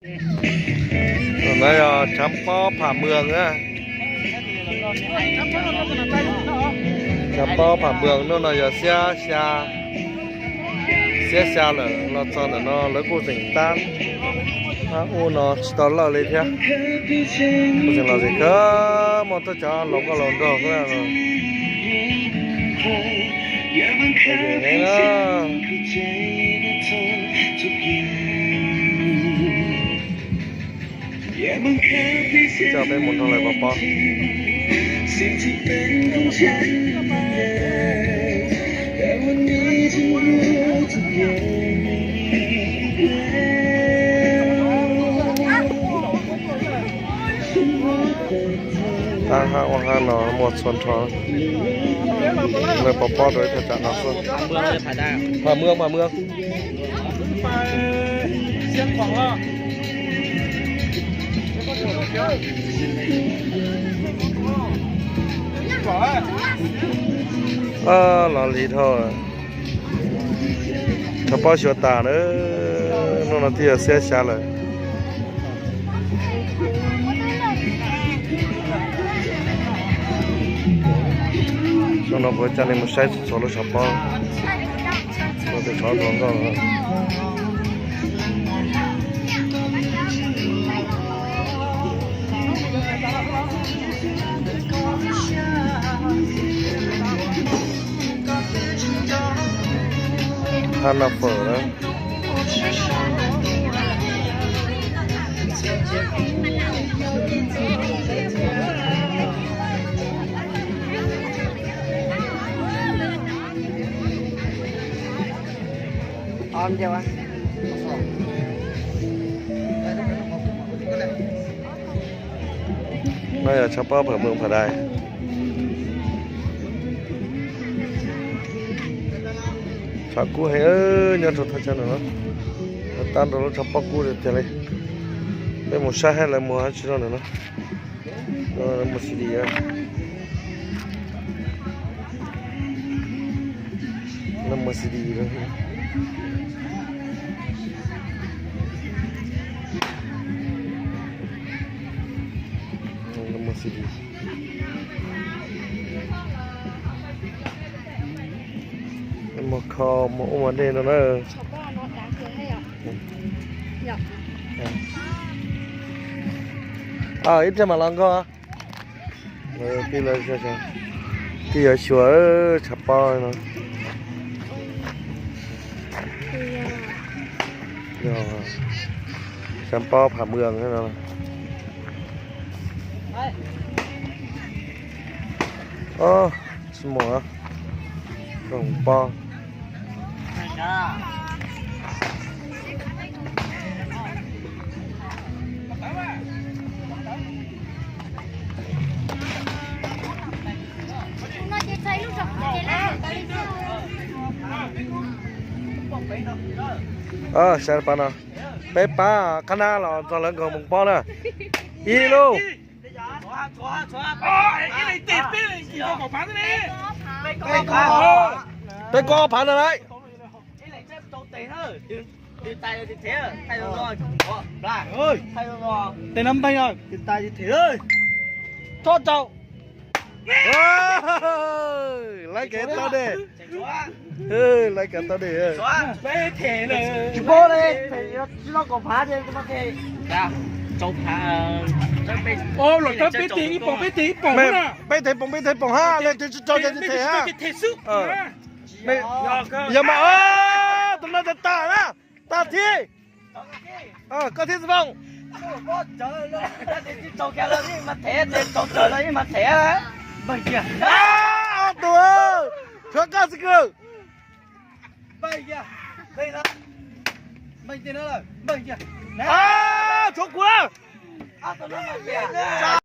Tus no yog tshav pob pham mwag na. Tshav pob pham mwag hnub no yog xiab xya, xiab xya lawm los txog ntawm no lawv kuj tseem tab ub no tsis tau lawj li thiab. Kuj tseem los tseem khawb muaj tuaj cov laus nkauj laus nraug xwb no. Coj peb mus nrog lawv pov pob. Tab hab ua hab no muaj txhua nrho. Lawv pov pob rau ib thaj tsam no xwb. Pham mwag, pham mwag. Los lig dhau. Tshav pob xyuas tas na, hnub no twb yog xiab xya lawm. Hnub no kuv coj nej mus saib txhua lub tshav pob. Ua tus tshav nrov nkauj. Hab noj fawm na. No yog tshav pob pham mwag pham dais. Tshav kub heev, nyob rau thaj chaw no, tab rau lub tshav pob kub tiag tiag li. Peb mus saib saib lawv muag dab tsi rau ntawm no. Lawv muag C D, lawv muag C D. Lawv muag C D. Muag kho, muag ub muag dej no na. Ib pliag mam los nkaug. Twb yuav xyuas tshav pob no. Tshav pob pham mwag no. Tsis muaj, zoo pob. Sawv daws pab no, peb pab qhab nab los txog lawv nkaug moos pob na. Ib lub. Peb kob phav no lawm. Tes no npeeg, txhob rau. Laiv kev tau dej. Laiv kev tau dej. Tsis paub li, tsis paub kom phav. Los rau peb tes ib poom, peb tes ib poom na. Peb tes poom, peb tes poom hab, leej twg tsis rau ces them hab. Yog mas, tus no tas tas na, tas thiab. Koj thiab Xi Foom. Ob tug, tshuav koj xwb kawg. Tshuav kuv na.